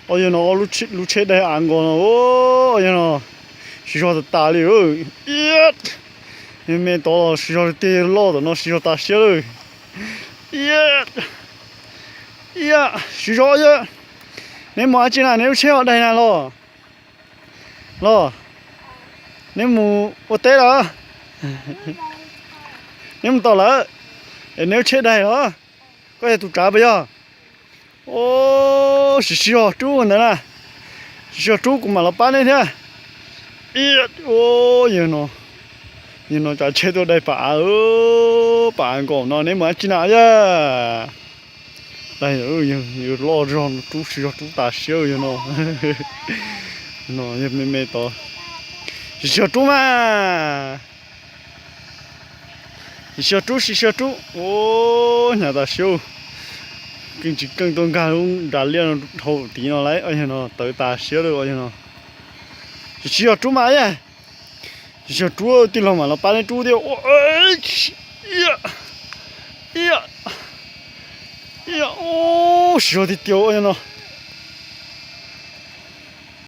Yog no, lub tsheb daig av nkaus no, yog no, siv zog tas tas li. Ib, me tod los siv zog tiag, loj tom no siv zog tas siab lawm. Ib, ib, siv zog ib. Neb mus dab tsi na, neb lub tsheb ho daig na los? Los, neb mus ua teb los? Neb mus tau lawm? Es neb lub tsheb daig los? Koj yog tus tsav puas yog? Ov, siv siv zog rub ntawd na. Siv siv zog rub kuv mam los pab neb thiab. Ib, yog no, yog no tsav tsheb tuaj daig pam av, pam av nkaus no, neb mus dab tsi na yog? Daig, yog loj zog, rub siv zog rub tas siab yog no. No yog me me tod. Siv siv zog rub mas. Siv siv zog rub, siv siv zog rub. Ov, hnyav tas siab. Keej tsis keej tuaj nkag lub nras liaj no dhau tid no lauj, yog no tawv tas siab lawm yog no. Siv siv zog rub mas yog. Siv zog rub, tij laug mam los pab neb rub thiab. Ib, siv zog tiag tiag yog no.